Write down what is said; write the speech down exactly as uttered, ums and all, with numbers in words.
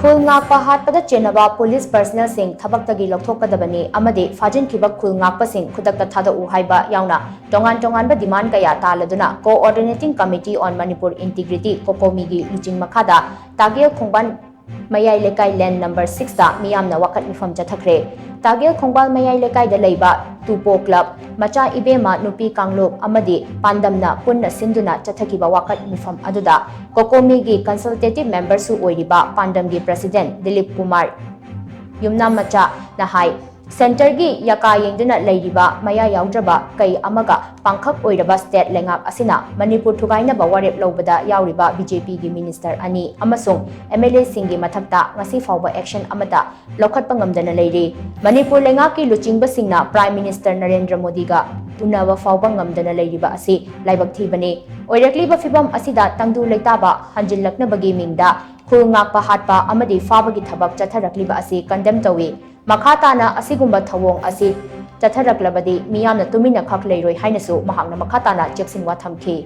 ꯈꯨꯜ ꯉꯥꯛꯄ ꯍꯥꯠꯄꯗ ꯆꯦꯟꯅꯕ ꯄꯨꯂꯤꯁ ꯄꯔꯁꯅꯦꯜꯁꯤꯡ ꯊꯕꯛꯇꯒꯤ ꯂꯧꯊꯣꯛꯀꯗꯕꯅꯤ ꯑꯃꯗꯤ ꯐꯥꯖꯤꯟꯈꯤꯕ ꯈꯨꯜ ꯉꯥꯛꯄꯁꯤꯡ ꯈꯨꯗꯛꯇ ꯊꯥꯗꯣꯛꯎ ꯍꯥꯏꯕ ꯌꯥꯎꯅ ꯇꯣꯉꯥꯟ ꯇꯣꯉꯥꯟꯕ ꯗꯤꯃꯥꯟ ꯀꯌꯥ ꯇꯥꯜꯂꯗꯨꯅ Coordinating Committee on Manipur Integrity, COCOMI ꯒꯤ ꯂꯨꯆꯤꯡ ꯃꯈꯥꯗ ꯇꯥꯒꯦꯜ ꯈꯣꯡꯕꯥꯟ ꯃꯌꯥꯏ ꯂꯩꯀꯥꯏ ꯂꯦꯟ ꯅꯝꯕꯔ ꯁꯤꯛꯁꯇ ꯃꯤꯌꯥꯝꯅ ꯋꯥꯀꯠ ꯃꯤꯐꯝ ꯆꯠꯊꯈ꯭ꯔꯦ꯫ ꯇꯥꯒꯦꯜ ꯈꯣꯡꯕꯥꯜ ꯃꯌꯥꯏ ꯂꯩꯀꯥꯏꯗ ꯂꯩꯕ ꯇꯨꯄꯣ ꯀ꯭ꯂꯕ, ꯃꯆꯥ ꯏꯕꯦꯝꯃ ꯅꯨꯄꯤ ꯀꯥꯡꯂꯨꯞ ꯑꯃꯗꯤ ꯄꯥꯟꯗꯝꯅ ꯄꯨꯟꯅ ꯁꯤꯟꯗꯨꯅ ꯆꯠꯊꯈꯤꯕ ꯋꯥꯀꯠ ꯃꯤꯐꯝ ꯑꯗꯨꯗ COCOMI ꯒꯤ ꯀꯟꯁꯜꯇꯦꯇꯤꯚ ꯃꯦꯝꯕꯔꯁꯨ ꯑꯣꯏꯔꯤꯕ ꯄꯥꯟꯗꯝꯒꯤ ꯄ꯭ꯔꯁꯤꯗꯦꯟ ꯗꯤꯂꯤꯞ ꯀꯨꯃꯥꯔ ꯌꯨꯝꯅꯥꯝ ꯃꯆꯥꯅ ꯍꯥꯏ, ꯁꯦꯟꯇꯔꯒꯤ ꯌꯥꯀꯥ ꯌꯦꯡꯗꯨꯅ ꯂꯩꯔꯤꯕ ꯃꯌꯥ ꯌꯥꯎꯗ꯭ꯔꯕ ꯀꯩ ꯑꯃꯒ ꯄꯥꯡꯈꯛ ꯑꯣꯏꯔꯕ ꯁ꯭ꯇꯦꯠ ꯂꯩꯉꯥꯛ ꯑꯁꯤꯅ ꯃꯅꯤꯄꯨꯔ ꯊꯨꯒꯥꯏꯅꯕ ꯋꯥꯔꯦꯞ ꯂꯧꯕꯗ ꯌꯥꯎꯔꯤꯕ BJP ꯒꯤ ꯃꯤꯅꯤꯁꯇꯔ ꯑꯅꯤ ꯑꯃꯁꯨꯡ MLA ꯁꯤꯡꯒꯤ ꯃꯊꯛꯇ ꯉꯁꯤ ꯐꯥꯎꯕ ꯑꯦꯛꯁꯟ ꯑꯃꯠꯇ ꯂꯧꯈꯠꯄ ꯉꯝꯗꯅ ꯂꯩꯔꯤ꯫ ꯃꯅꯤꯄꯨꯔ ꯂꯩꯉꯥꯛꯀꯤ ꯂꯨꯆꯤꯡꯕꯁꯤꯡꯅ ꯄ꯭ꯔꯥꯏꯝ ꯃꯤꯅꯤꯁꯇꯔ ꯅꯔꯦꯟꯗ꯭ꯔ ꯃꯣꯗꯤꯒ ꯎꯅꯕ ꯐꯥꯎꯕ ꯉꯝꯗꯅ ꯂꯩꯔꯤꯕ ꯑꯁꯤ ꯂꯥꯏꯕꯛ ꯊꯤꯕꯅꯤ꯫ ꯑꯣꯏꯔꯛꯂꯤꯕ ꯐꯤꯚꯝ ꯑꯁꯤꯗ ꯇꯪꯗꯨ ꯂꯩꯇꯥꯕ ꯍꯟꯖꯤꯜꯂꯛꯅꯕꯒꯤ ꯃꯤꯡꯗ ꯈꯨꯜ ꯉꯥꯛꯄ ꯍꯥꯠꯄ ꯑꯃꯗꯤ ꯐꯥꯕꯒꯤ ꯊꯕꯛ ꯆꯠꯊꯔꯛꯂꯤꯕ ꯑꯁꯤ ꯀꯟꯗꯦꯝ ꯇꯧꯏ꯫ ꯃꯈꯥ ꯇꯥꯅ ꯑꯁꯤꯒꯨꯝꯕ ꯊꯧꯑꯣꯡ ꯑꯁꯤ ꯆꯠꯊꯔꯛꯂꯕꯗꯤ ꯃꯤꯌꯥꯝꯅ ꯇꯨꯃꯤꯟꯅ ꯈꯛ ꯂꯩꯔꯣꯏ ꯍꯥꯏꯅꯁꯨ ꯃꯍꯥꯛꯅ ꯃꯈꯥ ꯇꯥꯅ ꯆꯦꯛꯁꯤꯟꯋꯥ ꯊꯝꯈꯤ꯫